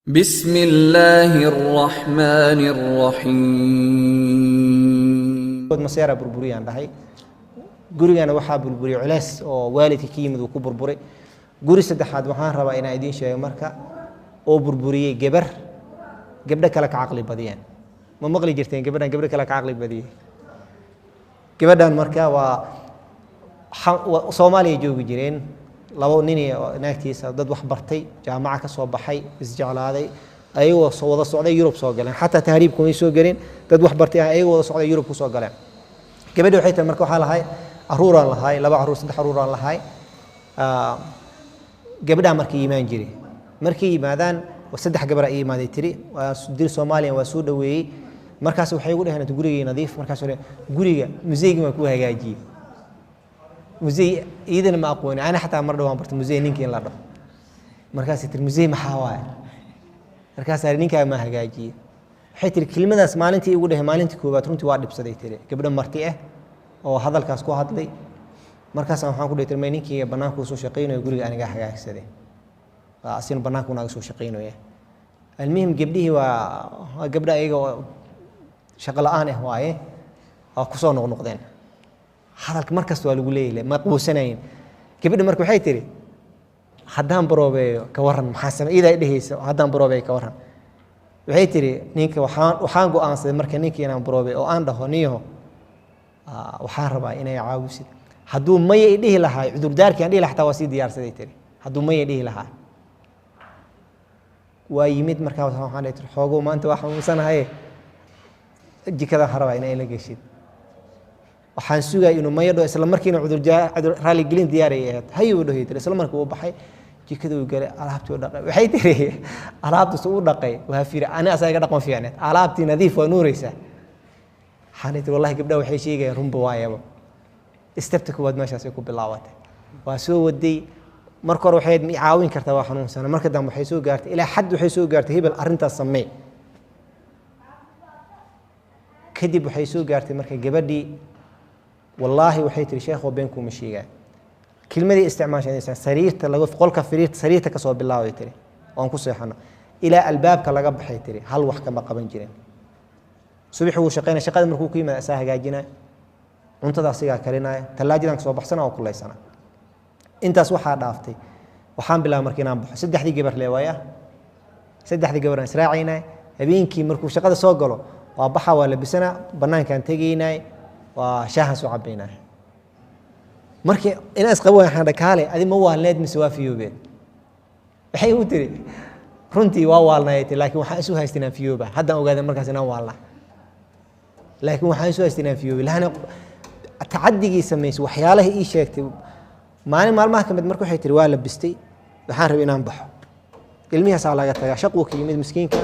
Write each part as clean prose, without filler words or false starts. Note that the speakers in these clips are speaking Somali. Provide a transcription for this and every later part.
بسم الله الرحمن الرحيم. Maseera burburiyaan dhahay. Gurigana waxaa burburiyay culeys oo waalidka ka yimid uu ku burburay. Guri saddexaad waxaan rabaa inaan idiin sheego marka oo burburiyey gabar gabdho kale ka caqli badiyeen. Ma maqli jirteen gabadhan gabdho kale ka caqli badiyey? Gabadhan marka waa Soomaaliya joogi jireen, labo nin iyo naagtiisa, dad wax bartay, jaamaca ka soo baxay, isjeclaaday, ayagoo soo wada socday Yurub soo galeen. Xataa tahriib kumay soo gelin, dad wax bartay ah, ayagoo wada socday Yurub ku soo galeen. Gabadhi waxay tahay marka waxaa lahay caruuraan lahay, laba caruur, saddex caruuraan lahay. Gabdhaha markay imaan jiray, markay yimaadaan saddex gabar ay imaaday tiri, waa dil Soomaaliya, waa soo dhaweeyey. Markaas waxay ugu dhaheen gurigay nadiif. Markaas waxay guriga museygi waan ku hagaajiyey. Musey iyadana ma aqooni, ana xataa mar dhawaan bartay musey ninkii in la dhaho. Markaasay tiri, musey maxaa waaye? Markaasaa ninkaa ma hagaajiyey. Waxay tiri kelimadaas maalintii igu dhahay, maalintii koowaad runtii waa dhibsaday tiri, gabdho marti ah oo hadalkaas ku hadlay. Markaasaan waxaan ku dhihi tiri, may, ninkii bannaanka soo shaqaynayo, guriga anigaa hagaagsaday, asina bannaanka naaga soo shaqaynaya. Almuhim, gabdhihii waa gabdha ayaga oo shaqo la-aan ah waaye, waa kusoo noqnoqdeen hadalka markasta waa lagu leeyahay, ma quusanayin. Gabadha marka waxay tiri, haddaan baroobeeyo ka warran, maxaa same? Iyadaa dhehaysa, haddaan baroobeeyo ka warran. Waxay tiri ninka waxaan go'aansaday marka ninka inaan baroobeeyo oo aan dhaho, niyaho, waxaan rabaa inay caawisid. Hadduu maya i dhihi lahaa, cudurdaarkii aan dhihi lahaa xataa waa sii diyaarsaday tiri. Hadduu maya i dhihi lahaa, waa yimid. Markaa waxaan dhihi tiri, xoogow maanta waa xanuunsanahay, jikada waxaan rabaa inay la geshid. Waxaan sugaya inuu maya dhaho, isla markiina cudur raaligelin diyaaray ahayd. Hayuu dhahay tiri, isla markii uu baxay, jikada uu galay, alaabtii u dhaqay. Waxay tiri alaabtaas u dhaqay waa fiiri, ani asaa iga dhaqan fiicneed, alaabtii nadiif waa nuureysaa. Waxaan tiri, wallahi gabdhaha waxay sheegayaan runba waayaba. Step-ta koowaad meeshaasay ku bilaabatay, waa soo waday. Marka hore waxay ma i caawin kartaa, waa xanuunsana. Marka dambe waxay soo gaartay ilaa xad, waxay soo gaartay hebel arrintaas samee. Kadib waxay soo gaartay marka gabadhii, wallaahi waxay tiri, sheekhow, been kuuma sheegaa, kelmadii isticmaashay sariirta laga qolka firiirta sariirta kasoo bilaabay tiri oon ku seexano ilaa albaabka laga baxay tiri, hal wax kama qaban jirin. Subaxi wuu shaqeynaya, shaqada markuu ku yimaada asaa hagaajinaya cuntada, asigaa karinaya, tallaajadan kasoo baxsana oo kulaysana. Intaas waxaa dhaaftay, waxaan bilaabay marka inaan baxo. Saddexdii gabar leewaaya, saddexdii gabar aan israacaynay. Habeenkii markuu shaqada soo galo waa baxa, waa labisanaa, banaankaan tegaynay, waa shaahan soo cabaynay. Markii inaan isqabo waxaan dhakaale, adi ma waalneed mise waa fiyoobeed? Waxay u tiri, runtii waa waalnayay tiri, laakiin waxaan isu haystay inaan fiyooba. Haddaan ogaaday markaas inaan waalna, laakiin waxaan isu haystay inaan fiyoobay lahana tacadigii samaysay, waxyaalaha ii sheegtay. Maalin maalmaha ka mid marka waxay tiri waa labistay, waxaan rabay inaan baxo. Ilmihaasaa laga tagaa, shaquu ka yimid, miskiinka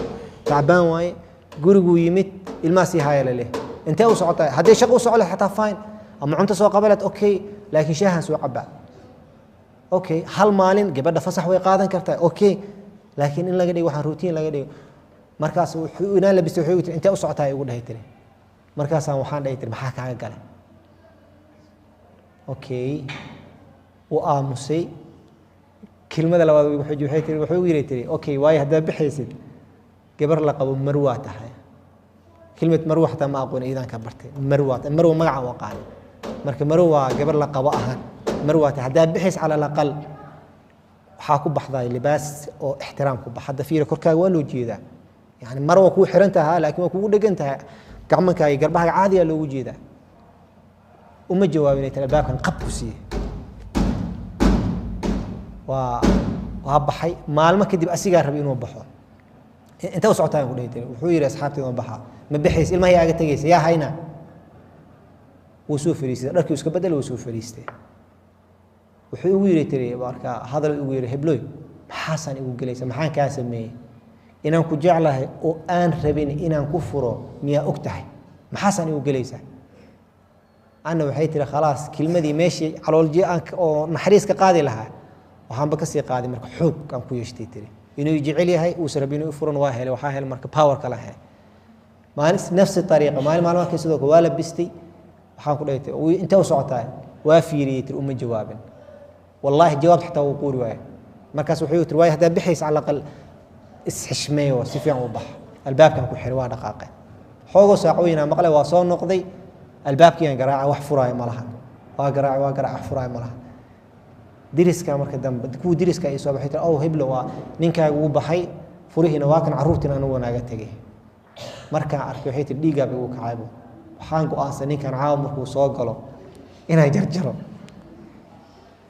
tacbaan waaye, guriguu yimid, ilmahaas ii haya laleh. Intee u socotaa? Haddii shaqo u soco lahayd xataa fine, ama cunto soo qabaleed, okay, laakiin shaahan soo cabaa, okay. Hal maalin gabadha fasax way qaadan kartaa, okay, laakiin in laga dhigo waxaan routine laga dhigo. Markaas wuxuu inaan labistay, wuxuu tiri, intee u socotaa? Igu dhahay tiri. Markaasaan waxaan dhahay tiri, maxaa kaaga galay? Okay, uu aamusay. Kelmada labaad waxay tiri, wuxuu yiri tiri, okay, waayo haddaad bixaysid gabar la qabo marwaa tahay. Kelmad marwa xataa ma aqoon, iidaan ka bartay. Marwa, marwa magaca u aqaani marka marwa waa gabar la qabo ahaan, marwaa tahay. Haddaad bixays cala alaqal waxaa ku baxday libaas oo ixtiraam ku bax. Hadda fiira, korkaaga waa loo jeedaa, yani marwa kuu xiran tahaa, laakiin waa kugu dhegan tahay, gacmankaaga garbahaaga caadiyaa loogu jeedaa. Uma jawaabinay tiri, albaabkan qab ku siiyey, waa baxay. Maalmo kadib asigaa rabay inuu baxo. Intee u socotaa ku dhihi tiri. Wuxuu yidhi, asxaabteeda waan baxaa. Ma baxaysa, ilmaha yaaga tegaysa, yaa hayna? Wuu soo fariistay, dharkii iska bedel, wuu soo fariistay. Wuxuu igu yidhi tiri, marka hadal igu yidhi, hebloy, maxaasaan igu gelaysa? Maxaan kaa sameeyey? Inaan ku jeclahay oo aan rabin inaan ku furo miyaa og tahay? Maxaasaan igu gelaysaa? Anna waxay tiri, khalaas, kelmadii meeshii caloolji aan oo naxariis ka qaadi lahaa waxaanba kasii qaaday marka xoog aan ku yeeshtay tiri. Inuu jecel yahay uusan rabin inuu furan waa helay, waxaa helay marka power kala helay. Maalin nafsi ariiqa, maalin maalmaha ka sidoo kale waa labistay. Waxaan ku dhahay tiri, intee u socotaa? Waa fiiriyey tiri, uma jawaabin. Wallaahi jawaab xataa wuu quuri waaya. Markaas wuxuu tiri, waayo haddaa bixaysa cala aqal Isxishmeeyo, si fiican u bax. Albaabkan ku xiray, waa dhaqaaqe. Xoogoo saacooyinaa maqlay, waa soo noqday. Albaabkiiaan garaaca, wax furaayo ma lahan. Waa garaaca, waa garaaca, wax furaayo ma lahan. Diriska marka dambe, kuwii diriska ay soo baxay tiri, "Ow heblo, waa ninkaaga uu baxay, furihiina waa kan, carruurtiina anugu naaga tegey." Markaan arkay, waxay tiri, dhiiggaaba igu kacaybo. Waxaan go'aansan ninkan caawa markuu soo galo inaan jarjaro.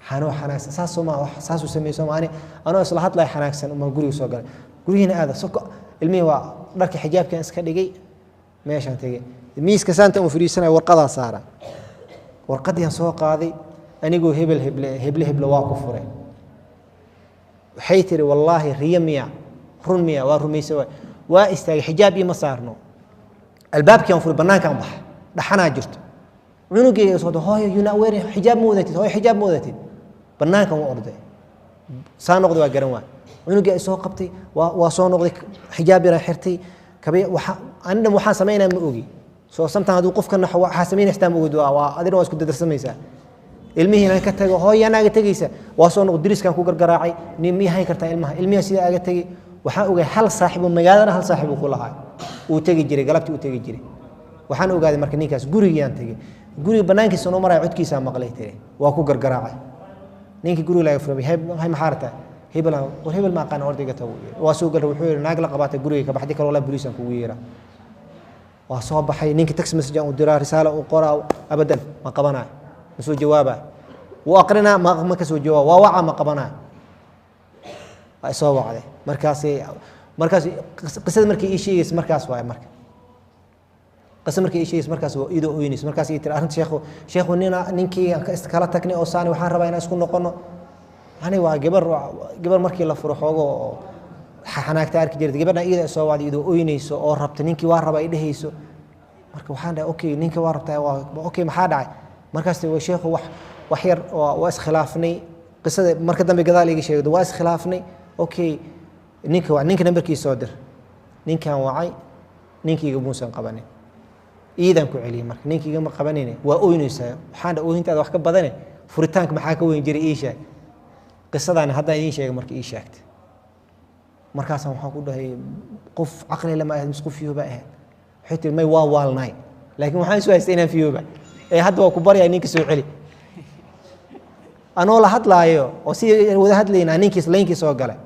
Xanoo xanaagsan saas soo maa, saasuu sameeyey soo maa. Ani anoo isla hadlaya xanaagsan umaan guriga soo galay. Gurigiina aada soko, ilmihii waa dharka xijaabkan iska dhigay, meeshaan tegey, miiska saanta uu fadhiisanaya warqadaa saara. Warqadiiaan soo qaaday, anigoo hebel heble heble heble waa ku furay. Waxay tiri, wallaahi riyo miya, run miya, waa rumaysa waay. Waa istaagay, xijaab iima saarno. Albaabkii aan furay, banaankaan baxa, dhaxanaa jirto. Cunugeyga soo, "Hooyo, you not wearing xijaab, ma wadatid hooyo, xijaab ma wadatid." Banaankan u orday, saa noqday, waa garan waa cunugii ay soo qabtay. Waa soo noqday, xijaab yaraan xirtay, kabe waxa ani dhan waxaan samaynaa ma ogi. Soo samtaan hadduu qofka naxo, waxaa samaynaysaa ma ogid, waa adina waa isku dadarsamaysaa. Ilmihiinaan ka tago, hooyo anaaga tegaysa. Waa soo noqday, diriskaan ku gargaraacay, nin miyay hayn kartaa ilmaha? Ilmiha sida aaga tegay. Waxaan ogay hal saaxiib oo magaaladana hal saaxiib uu ku lahaa, uu tegi jiray galabtii, uu tegi jiray. Waxaan ogaaday marka ninkaas gurigiiyaan tegey, guriga banaankiisa noo maraya, codkiisaa maqlay tiri. Waa ku gargaraacay ninkii guriga laga furay. Hay, maxaa rabtaa? Hebel war, hebel ma aqaan, ordayga tago. Waa soo galay, wuxuu yidhi, naag la qabaatay, guriga ka baxdi kale, walaa boliisaan kugu yeeraa. Waa soo baxay ninkii, text message aan u diraa, risaala u qoraa, abadan ma qabanayo, ma soo jawaabaa. Wuu aqrinaa, ma ka soo jawaaba. Waa waca, ma qabanayo. Waa soo wacday markaasi. Markaas qisada markay ii sheegaysa markaas waaye, marka qisa markay ii sheegaysa markaas waa idoo oynaysa. Markaas ii tiri, arrinta sheekhu, sheekhu, nina ninkii aan kala tagnay oo saani, waxaan rabaa inaan isku noqono. Ani waa gabar, gabar markii la furo xoogo oo xanaagta arki jirtay. Gabadhan iyada soo wacday iyadoo oynayso oo rabta ninkii, waa rabaa ay dhehayso. Marka waxaan dhahay, okay, ninka waa rabtaa, waa okay, maxaa dhacay? Markaas waa sheekhu, wax yar waa iskhilaafnay. Qisada marka dambe gadaal iga sheegdo, waa iskhilaafnay. Okay, ninka waa ninka nambarkiisa soo dir. Ninkaan wacay, ninkii muusan qabanin. Iidan ku celiyey, marka ninkii igama qabanine, waa oynaysaa. Waxaan dhahay, oohintaada wax ka badane, furitaanka maxaa ka weyn jiray? Ii sheeg qisadaan haddaan idiin sheegay. Marka ii sheegtay markaasaan waxaan ku dhahay, qof caqli lama ahayd mise qof fiyooba ahayd? Waxay tiri, may, waa waalnaay, laakiin waxaan isu haystay inaan fiyooba ee hadda waa ku baryaa, ninka soo celi. Anoo la hadlaayo oo si wada hadlaynaa, ninkiis laynkii soo galay.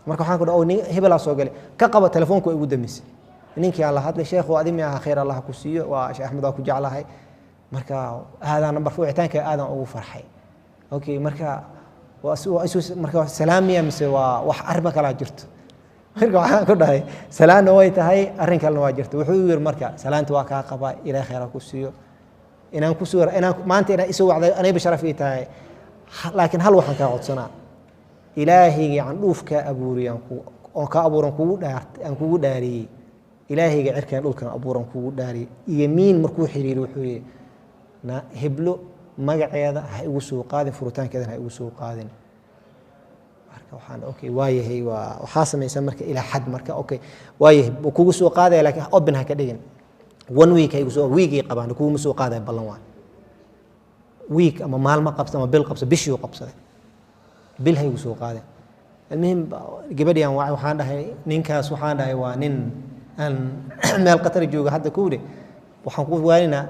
Marka waxaan ku dhahay, nin hebelaa soo galay, ka qaba telefoonku. Waa igu damisay. Ninkii aan la hadlay, sheekhu adi mi aha, khayr Allah ku siiyo, waa Sheekh Axmed, waa ku jeclahay. Marka aadaan nambar wicitaanka aadaan ugu farxay. Okay, marka waa isu, marka salaamiya mise waa wax arrimo kalaa jirto? Marka waxaan ku dhahay, salaanna way tahay, arrin kalena waa jirto. Wuxuu yiri, marka salaanta waa kaa qabaa, Ilaahay khayr ha ku siiyo, inaan ku soo inaan maanta inaan isoo wacday anayba sharaf ii tahay, laakiin hal waxaan kaa codsanaa: Ilaahayga candhuuf kaa abuuriyaan ku oon kaa abuuran kugu dhaart aan kugu dhaariyey, Ilaahayga cirkaan dhulkan abuuran kugu dhaariyey iyo miin. Markuu xiriiri wuxuu yidhi, na heblo magaceeda ha igu soo qaadin, furitaankeedana ha igu soo qaadin. Marka waxaan, okay, waayahay, waa waxaa samaysan marka ilaa xad. Marka okay, waayahay, wuu kugu soo qaadaya, laakiin open ha ka dhigin. One week ha igu soo, weekay qabaan, kuguma soo qaadaya, ballan waa week ama maalmo qabsa ama bil qabsa. Bishii uu qabsaday, bil ha igu soo qaadin. Almuhim, gabadhii aan wacay, waxaan dhahay, ninkaas waxaan dhahay waa nin aan meel qatar jooga hadda kuwdhe. Waxaan ku waaninaa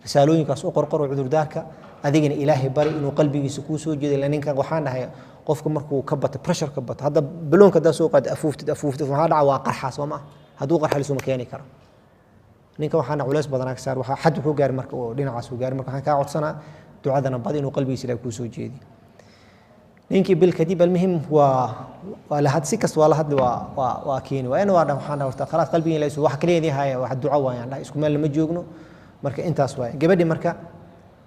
risaalooyinkaas u qorqoro cudurdaarka, adigana Ilaahay bari inuu qalbigiisa kuu soo jeedo. Ila ninkan waxaan dhahay, qofka markuu ka bato pressure ka bato, hadda baloonka haddaa soo qaad, afuuftid afuuftid, maxaa dhaca? Waa qarxaa soo ma? Hadduu qarxa lisuma keeni karo. Ninka waxaan culays badanaa ka saar, waxaa xad wuxuu gaari marka uu dhinacaas uu gaari. Marka waxaan kaa codsanaa ducadana bad inuu qalbigiisa Ilaah kuu soo jeedi. Ninkii bil kadib, almuhim, waa la had, si kasta waa la hadli, waa keeni waa ina waa dhan. Waxaan dhahay, horta khalaas, qalbiga Ilaahay wax kaliya idin haya wax duco waayaan dhahay, isku meel lama joogno. Marka intaas waaye. Gabadhii marka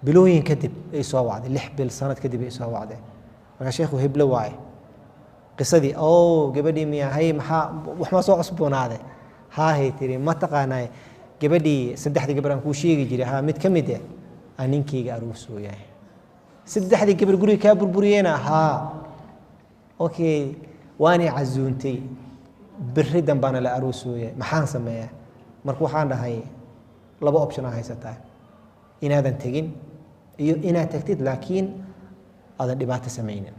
bilooyin kadib ay soo wacday, 6 bil, sanad kadib ay soo wacday. Marka sheekhu heblo waaye qisadii oo gabadhii miya? Hay, maxaa wax ma soo cusboonaaday? Haahay tiri, ma taqaanaa gabadhii saddexdii gabar aan kuu sheegi jiray? Haa, mid ka mid ah aan ninkeyga aroosoo yahay. Saddexdii gabar guriga kaa burburiyena? Haa. Okay, waanay casuuntay, berri dambaana la aroosooyay, maxaan sameeyaa? Marka waxaan dhahay, laba option aa haysataa: inaadan tegin iyo inaad tagtid laakiin aadan dhibaato samaynin.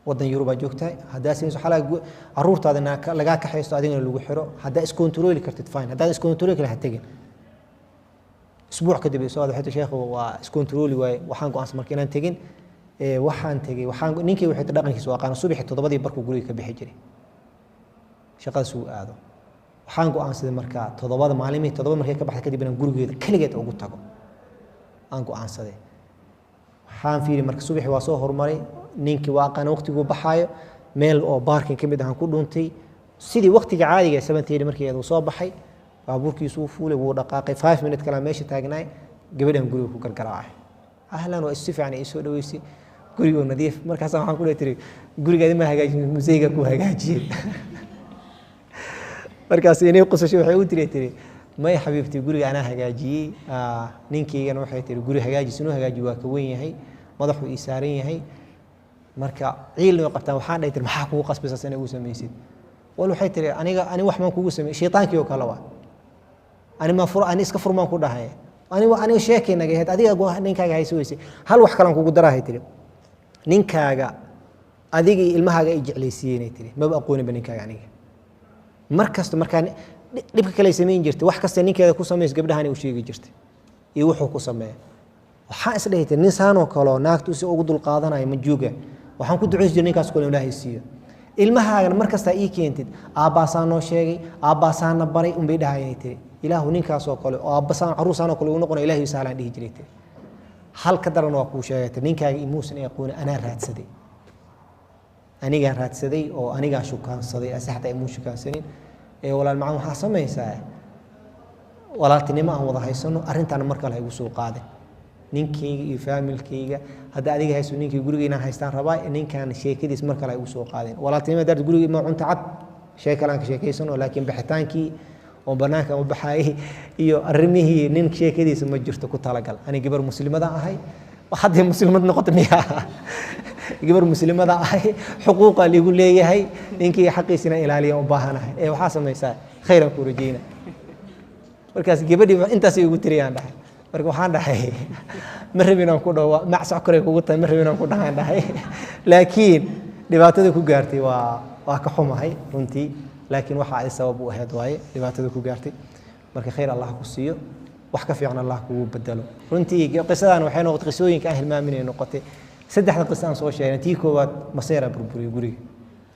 Wadan Yurubaa joogtahay, haddaa samayso waxaa caruurtaada lagaa kaxaysto, adigana lagu xiro. Haddaa iskontarooli kartid, fine. Haddaad iskontarooli karin, ha tegin. Isbuuc kadib ay soo waxay tihi, sheekhu, waa iskontarooli waaye, waxaan go'aansan marka inaan tegin. Waxaan tegey, waxaan ninkii waxay tihi dhaqankiisa waa aqaana, subaxii 7dii barkuu guriga ka bixi jiray shaqadaas uu aado. Waxaan go'aansaday marka 7da maalimihii 7 markay ka baxday kadib inaan gurigeeda keligeed ugu tago aan go'aansaday. Waxaan fiiri marka subaxii waa soo horumaray, ninkii waa aqaana waqtiguu baxaayo, meel oo parking ka mid ahaan ku dhuntay. Sidii waqtiga caadiga 7:30 markii uu soo baxay, baabuurkiisu uu fuulay, wuu dhaqaaqay. 5 minute kalaa meesha taagnaay, gabadhan guriga ku gargaraacay. Ahlan, waa si fiican ii soo dhaweysay, gurigoo nadiif. Markaasa waxaan ku leey tiri, guriga ma hagaajin, museyga ku hagaajiyey. Markaas inay qosashay waxay u tiri, may xabiibti, guriga anaa hagaajiyey. Ninkaygana waxay tiri guri hagaajis inuu hagaajiyo waa ka weyn yahay, madaxuu ii saaran yahay. Marka ciilna way qabtaan. Waxaan dhahay tiri, maxaa kugu qasbaysaas inay ugu samaysid? Wal waxay tiri, aniga ani wax maan kugu samey, shaytaankii oo kale waa ani ma fur, ani iska furmaan ku dhahay, ani aniga sheekay naga ahayd, adiga ninkaaga hayso weysay. Hal wax kalaan kugu darahay tiri, ninkaaga adiga iyo ilmahaaga ay jeclaysiiyeenay tiri, maba aqooninba ninkaaga aniga. Mar kasta markaa dhibka kale ay samayn jirtay, wax kasta ninkeeda ku samayso gabdhahani u sheegi jirtay iyo wuxuu ku sameeya. Waxaan is dhahi tiri, nin saanoo kaleo naagtu si ugu dulqaadanayo ma jooga. Waxaan ku duceysi jiray ninkaas kale Ilaahay siiyo. Ilmahaagana mar kastaa ii keentid, aabbaasaa noo sheegay, aabbaasaana baray unbay dhahayay tiri. Ilaahu ninkaasoo kale oo aabbasaan carruursaan oo kale ugu noqona Ilaahay sahlaan dhihi jiray tiri. Hal ka daran waa kuu sheegay tiri, ninkaaga imuusan aqooni, anaa raadsaday, anigaa raadsaday oo anigaa shukaansaday, ase xataa imuu shukaansanin. Ee walaal macaan, waxaa samaysaa walaaltinimo aan wada haysano, arrintaana mar kale ha igu soo qaadin. Ninkayga iyo faamilkayga hadda adiga hayso, ninkii guriga inaan haystaan rabaa, ninkan sheekadiis mar kale ha igu soo qaadin. Walaaltinimo daarta guriga ima cunta cab, sheek kale aan ka sheekaysano, laakiin baxitaankii oo banaanka u baxayay iyo arrimihii nin sheekadiisa ma jirto. Ku talagal, ani gabar muslimada ahay. Hadday muslimad noqoto miyaa? Gabar muslimada ahay, xuquuqa liigu leeyahay, ninkii xaqiisina ilaaliya u baahanahay. Ee waxaa samaysaa, khayran ku rajeyna. Markaas gabadhii intaasay igu tiriyaan dhahay. Marka waxaan dhahay, ma rabin inaan ku dhaho macsac koray kugu tahay, ma rabin inaan ku dhahaan dhahay, laakiin dhibaatada ku gaartay waa ka xumahay runtii, laakiin waxa ay sabab u ahayd waaye dhibaatada ku gaartay. Marka khayr Allah ku siiyo, wax ka fiican Allah kugu bedelo. Runtii qisadan waxay noqotay qisooyinka aan hilmaaminay noqotay. Saddexda qiso aan soo sheegnay, tii koowaad maseera burburiyay guriga,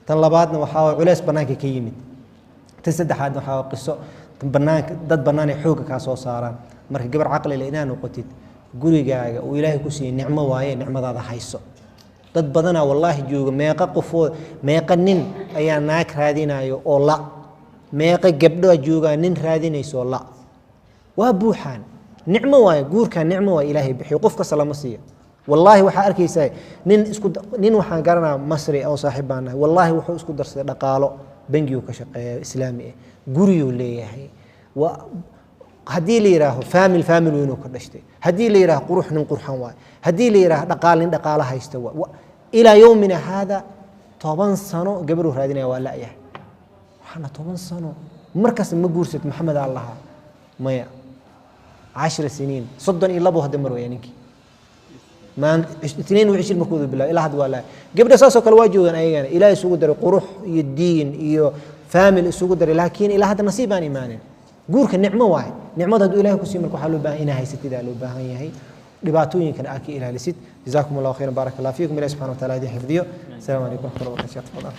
tan labaadna waxaa waye culeys bannaanka ka yimid, tan saddexaadna waxaa waye qiso banaanka dad bannaan ay xoogga kaa soo saaraan. Marka gabar caqli leh inaad noqotid, gurigaaga uu Ilaahay ku siiyey nicmo waaye, nicmadaada hayso. Dad badanaa wallaahi jooga, meeqa qofood, meeqa nin ayaa naag raadinayo oo la, meeqa gabdho joogaa nin raadinayso la, waa buuxaan. Nicmo waaye guurkaa, nicmo waaye Ilaahay bixiyo, qof kasta lama siiyo. Wallaahi waxaa arkaysaa nin isku nin, waxaan garanaa Masri oo saaxiib baan nahay, wallaahi wuxuu isku darsaday dhaqaalo, bangiyuu ka shaqeeya islaami ah, guriyuu leeyahay, waa haddii la yidhaaho family, family weynuu ka dhashtay, haddii la yidhaaho qurux, nin qurxan waay, haddii la yidhaaho dhaqaal, nin dhaqaalo haysta waay. Ilaa yowmina haada 10 sano gabadhuu raadinaya waa la'yahay. Waxaana 10 sano markasta ma guursat Maxamed aan lahaa maya, 10 siniin, 32 hadda mar weya ninkii maanta 22 markuu bilaabay ilaa hadda waa la'yahay. Gabdha saasoo kale waa joogaan, ayagana Ilaah isugu daray qurux iyo diin iyo family isugu daray, laakiin ilaa hadda nasiib aan imaanin. Guurka nicmo waaye, nicmada hadduu Ilahay ku siiyo marka waxaa loo baahan inaa haysatid aa loo baahan yahay, dhibaatooyinkana aad ka ilaalisid. Jazaakum Allahu khayran, baaraka Allah fiikum, Ilahi subxana wa taala idin xifdiyo. Asalaamu calaykum waraxmatullahi wabarakatu. Tafadal.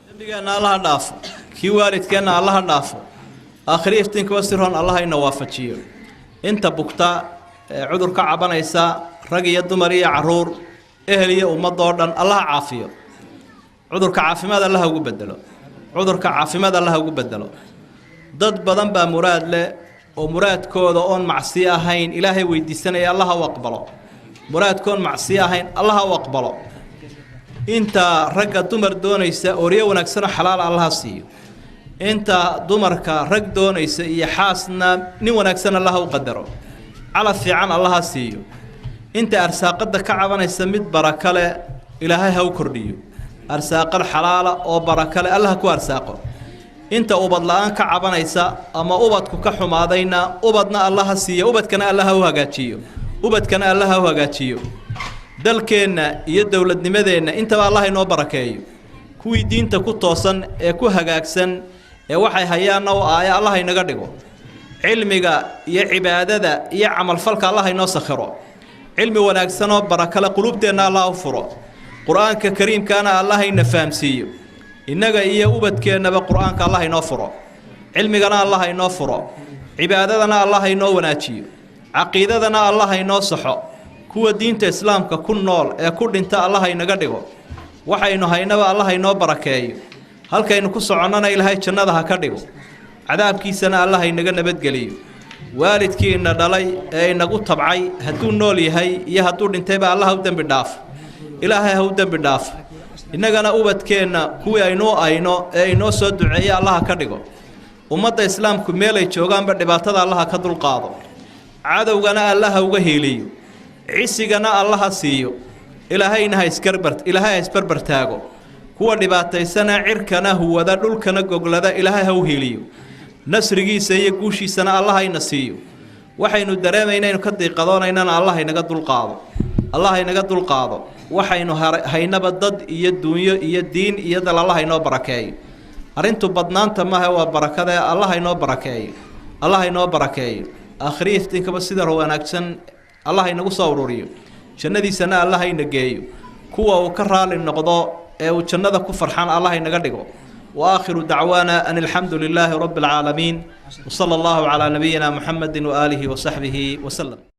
Dembigeenna Allaha dhaafo, kii waalidkeenna Allaha dhaafo, aakhiri iftiinkuwa si roon Allaha ina waafajiyo. Inta bugta ee cudur ka cabanaysa, rag iyo dumar iyo caruur, ehel iyo ummadoo dhan, Allaha caafiyo. Cudurka caafimaad Allaha ugu bedelo, cudurka caafimaad Allaha ugu bedelo. Dad badan baa muraad leh oo muraadkooda oon macsiyo ahayn Ilaahay weydiisanaya, Allaha u aqbalo. Muraadkoon macsiyo ahayn Allaha u aqbalo. Inta ragga dumar doonaysa, oryo wanaagsanoo xalaal Allaha siiyo. Inta dumarka rag doonaysa iyo xaasna, nin wanaagsan Allaha u qadaro, calaf fiican Allaha siiyo. Inta arsaaqada ka cabanaysa, mid baraka leh Ilaahay ha u kordhiyo, arsaaqad xalaala oo baraka leh Allaha ku arsaaqo. Inta ubad la-aan ka cabanaysa ama ubadku ka xumaadayna, ubadna Allaha siiyo, ubadkana Allaha u hagaajiyo, ubadkana Allaha u hagaajiyo. Dalkeenna iyo dowladnimadeenna intaba Allah inoo barakeeyo. Kuwii diinta ku toosan ee ku hagaagsan ee waxay hayaanna u aaya Allah inaga dhigo. Cilmiga iyo cibaadada iyo camalfalka Allah inoo sakhiro. Cilmi wanaagsan oo barakale qulubteenna Allah u furo. Qur-aanka kariimkaana Allah ina fahamsiiyo. Innaga iyo ubadkeennaba qur-aanka Allah inoo furo, cilmigana Allah inoo furo, cibaadadana Allah inoo wanaajiyo, caqiidadana Allah inoo saxo. Kuwa diinta islaamka ku nool ee ku dhinta Allah inaga dhigo. Waxaynu haynaba Allah inoo barakeeyo. Halkaynu ku soconnana Ilaahay jannada ha ka dhigo, cadaabkiisana Allah inaga nabadgeliyo. Waalidkii ina dhalay ee inagu tabcay hadduu nool yahay iyo hadduu dhintayba Allah u dembi dhaaf, Ilaahay ha u dembi dhaaf. Innagana ubadkeenna kuwii aynuu ayno ee inoo soo duceeya Allah ka dhigo. Ummadda islaamku meelay joogaanba dhibaatada Allaha ka dulqaado, cadowgana Allaha uga hiiliyo, cisigana Allaha siiyo. Ilaahayna ha isgarbar, Ilaahay ha isbarbar taago. Kuwa dhibaataysana cirkana huwada dhulkana goglada Ilaahay ha u hiiliyo. Nasrigiisa iyo guushiisana Allah ina siiyo. Waxaynu dareemaynaynu ka diiqadoonaynana Allah inaga dulqaado, Allah inaga dulqaado. Waxaynu haynaba dad iyo duunyo iyo diin iyo dal Allah inoo barakeeyo. Arrintu badnaanta maaha, waa barakada. Allah inoo barakeeyo, Allah inoo barakeeyo. Aakhiri iftiinkaba sida wanaagsan Allah inagu soo ururiyo, jannadiisana Allah ina geeyo. Kuwa uu ka raali noqdo ee uu jannada ku farxaan Allah inaga dhigo. وآخر دعوانا أن الحمد لله رب العالمين، وصلى الله على نبينا محمد وآله وصحبه وسلم.